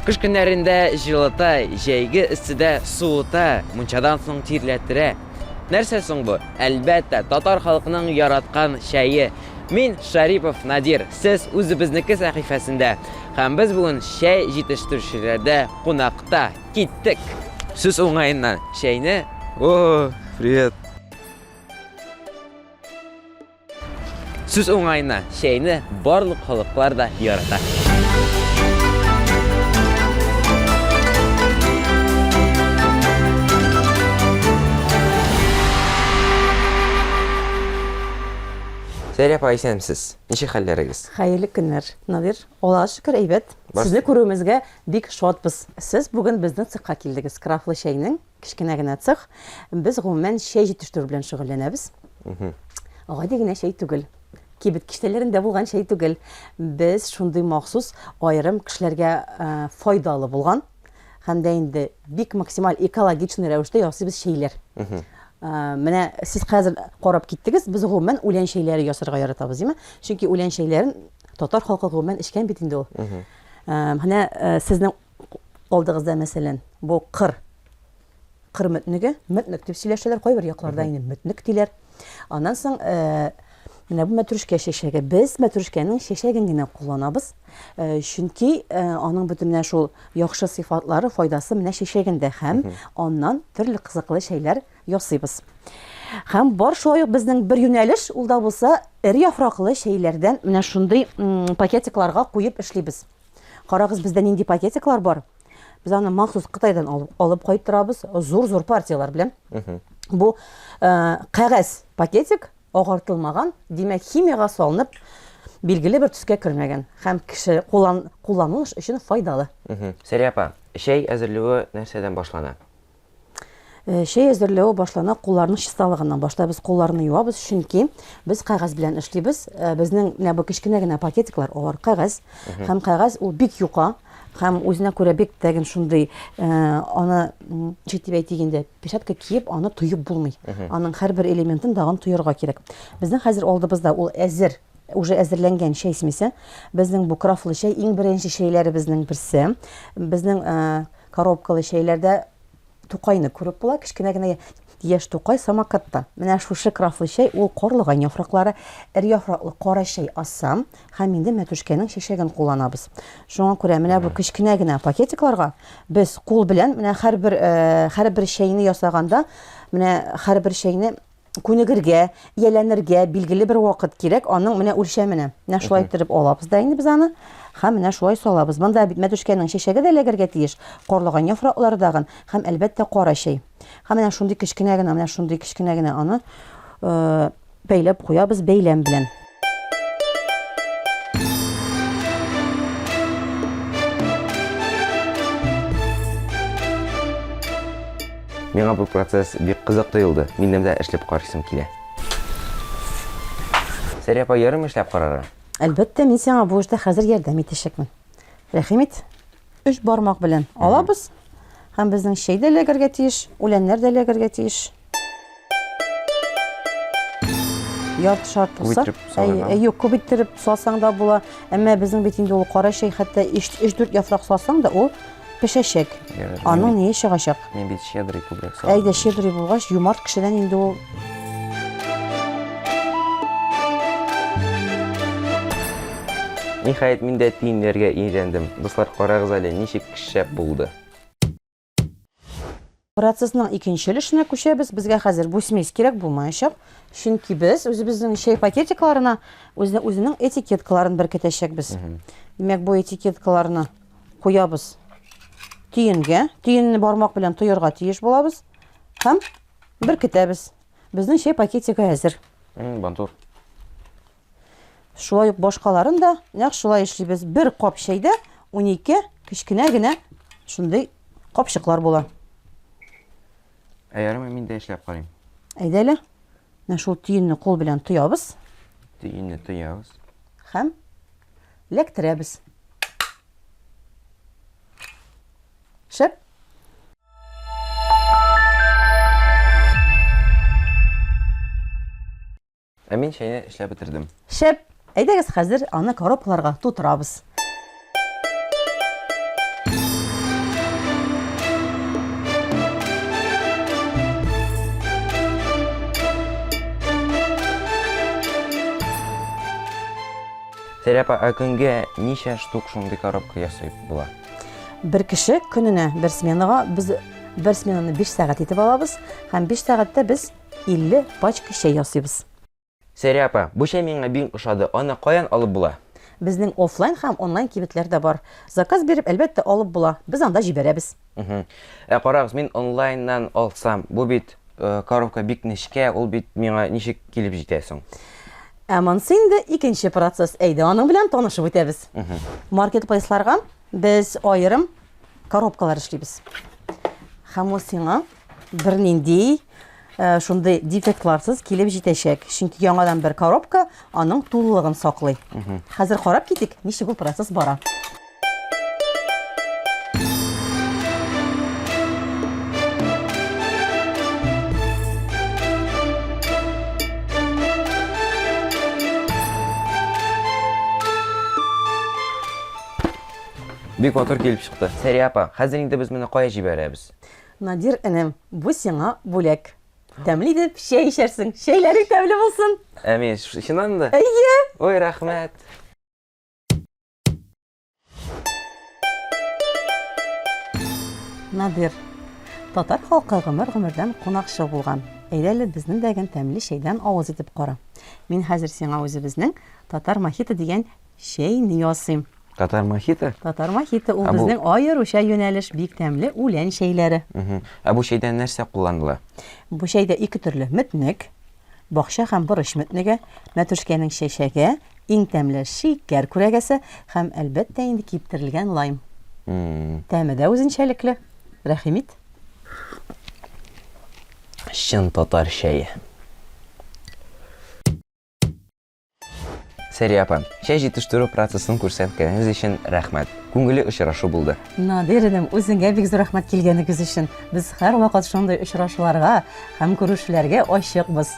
Кыш көннәрендә җылыта, җәйге эсседә суыта, мунчадан соң тирләттерә. Нәрсә соң бу? Әлбәттә, татар халкының яраткан чәе. Мин Шарипов Надир, сез үзебезнеке сәхифәсендә. Һәм без бүген чәй җитештерүчеләрдә кунакта. Киттек! Сүз уңаеннан, чәйне... О, привет! Сүз уңаена, чәйне барлык халыклар да ярата. Сәрия апа, исәнмесез. Ничек хәлләрегез? Хәерле көннәр, Надир. Аллага шөкер, әйбәт. Сезне күрүемезгә бик шатбыз. Сез бүген безнең цехка килдегез. Крафлы чәйнең Кечкенә генә цех. Без гомумән чәй җитештерү белән шөгыльләнәбез. Гади генә чәй түгел. Кибет киштәләрендә булган чәй түгел. Без шундый махсус аерым кешеләргә э, файдалы булган һәм дә инде бик максималь экологичный рәвештә ясыйбыз чәйләр. Э, менә сез хәзер карап киттегез, без гомумән үлән чәйләре ясарга яратабыз, димме? Чөнки үлән чәйләрен татар халкы гомумән эчкән бит инде ул. Э, менә сезнең Алдыгызда, мәсәлән, бу кыр. Кыр мөтнеге, мөтнек дип сөйләшәләр, кайбер якларда инде мөтнек диләр. Аннан соң э, менә бу мәтрүшкә чәчәге. Без мәтрүшкәнең чәчәген генә кулланабыз. Э, чөнки э, аның бөтен менә шул яхшы сыйфатлары, файдасы менә чәчәгендә һәм аннан төрле кызыклы чәйләр ясыйбыз. Һәм бар шулай ук безнең бер юнәлеш, ул да булса эре яфраклы чәйләрдән менә шундый пакетикларга куеп эшлибез. Карагыз, бездә нинди пакетиклар бар. Без аны махсус Кытайдан алып, алып кайттырабыз, зур-зур партияләр белән. Бу э, кәгазь пакетик агартылмаган, димәк, химияга салынып, билгеле бер төскә кермәгән һәм кеше куллан, кулланылыш өчен файдалы. Сәрия апа, чәй әзерләве нәрсәдән башлана? Э, чәй әзерләү башлана кулларның чисталыгыннан. Башта без кулларны юабыз, чөнки без кәгазь белән эшлибез. Э, безнең менә бу кечкенә генә пакетиклар, алар кәгазь. Һәм кәгазь ул бик юка һәм үзенә күрә бик тәген шундый, э, аны ничек дип әйтик инде, перчатка киеп аны тоеп булмый. Аның һәрбер элементын тагын тоярга кирәк. Безнең хәзер алдыбызда ул әзер уже әзерләнгән чәй смесе. Безнең бу крафлы чәй иң беренче чәйләребезнең берсе. Безнең коробкалы чәйләрдә Тукайны күреп була, кечкенә генә яшь Тукай самокатта. Менә шушы крафлы чәй, ул карлыган яфраклары, эре яфраклы кара чәй ассам һәм инде мәтрүшкәнең чәчәген кулланабыз. Шуңа күрә менә бу кечкенә генә пакетикларга без кул белән менә һәрбер э, һәрбер чәйне ясаганда, менә һәрбер чәйне күнегергә, ияләнергә билгеле бер вакыт кирәк, аның менә үлчәменә. Менә шулай иттереп алабыз да инде без аны һәм менә шулай салабыз. Монда бит мәтрүшкәнең чәчәге дә эләгергә тиеш, карлыган яфраклары дагын һәм әлбәттә кара чәй. Һәм менә шундый кечкенә генә, менә шундый кечкенә генә аны э, бәйләп куябыз бәйләм белән. Миңа бу процесс бик кызык тоелды. Минем дә эшләп карыйсым килә. Сәрия апа, ярыймы эшләп карарга? Әлбәттә, мин сиңа бу эштә хәзер ярдәм итәчәкмен. Рәхим ит. Өч бармак белән алабыз. Һәм безнең чәй дә эләгергә тиеш, үләннәр дә эләгергә тиеш. Яртышар булса, юк, күп иттереп салсаң да була. Әмма безнең бит инде ул кара чәй хәтта 3-4 яфрак салсаң да ул пешәчәк. Аның ние чыгачак. Мин бит щедрый күбрәк салам. Әйдә, щедрый булгач, юмарт кешедән инде ул. Ниһаять, мин дә тиеннәргә өйрәндем. Дуслар, карагыз әле, ничек шәп булды. Процессның икенче өлешенә күчәбез. Безгә хәзер бу смесь кирәк булмаячак, чөнки без үзебезнең чәй пакетикларына үзенең этикеткаларын беркетәчәкбез. Димәк, бу этикеткаларны куябыз төенгә. Төенне бармак белән тоярга тиеш булабыз һәм беркетәбез. Безнең чәй пакетигы әзер. Бантур. Шулай ук башкаларын да нәкъ шулай эшлибез. Бер кап чәйдә 12 кечкенә генә шундый капчыклар була. Ә ярымы мин дә эшләп карыйм. Әйдә әле. Менә шул төенне кул белән тоябыз. Төенне тоябыз. Һәм Ләктерәбез. Шәп. Ә мин чәйне эшләп бетердем. Шәп. Әйдәгез хәзер аны коробкаларга тутырабыз. Сәрия апа, ә көнгә ничә штук шундый коробка ясый була? Бер кеше көненә бер сменага без бер сменаны 5 сәгать итеп алабыз һәм 5 сәгатьтә без 50 пачка чәй ясыйбыз. Сәрия апа, бу чәй миңа бик ошады, аны каян алып була? Безнең офлайн һәм онлайн кибетләр дә бар. Заказ биреп, әлбәттә, алып була. Без анда җибәрәбез. Ә карагыз, мин онлайннан алсам, бу бит коробка бик нечкә, ул бит миңа ничек килеп җитә соң? Ә монысы инде икенче процесс. Әйдә, аның белән танышып үтәбез. Маркетплейсларга без аерым коробкалар эшлибез. Һәм ул сиңа бернинди э, шундый дефектларсыз килеп җитәчәк. Чөнки яңадан бер коробка аның тулылыгын саклый. Хәзер карап китик, ничек ул процесс бара. Бик матур килеп чыкты. Сәрия апа, хәзер инде без моны кая җибәрәбез? Надир энем, бу сиңа бүләк. Тәмле итеп чәй эчәрсең. Чәйләрең тәмле булсын. Ә мин чыннан да? Әйе. Ой, рәхмәт. Надир, татар халкы гомер-гомердән кунакчыл булган. Әйдә әле безнең дәген тәмле чәйдән авыз итеп кара. Мин хәзер сиңа үзебезнең татар мохиты дигән Чәйне ясыйм. Татар мохиты? Татар мохиты ул безнең аеруча юнәлеш, бик тәмле үлән чәйләре. Ә бу чәйдә нәрсә кулланыла? Бу чәйдә ике төрле мөтнек, бакча һәм борыч мөтнеге, мәтрүшкәнең чәчәге, иң тәмле шикәр күрәгәсе һәм, әлбәттә инде, киптерелгән лайм. Тәме дә үзенчәлекле. Рәхим ит. Чын татар чәе. Сәрия апа, чәй җитештерү процессын күрсәткәнегез өчен рәхмәт. Күңелле очрашу булды. Надир энем, үзеңә бик зур рәхмәт килгәнегез өчен. Без һәрвакыт шундый очрашуларга һәм күрешүләргә ачыкбыз.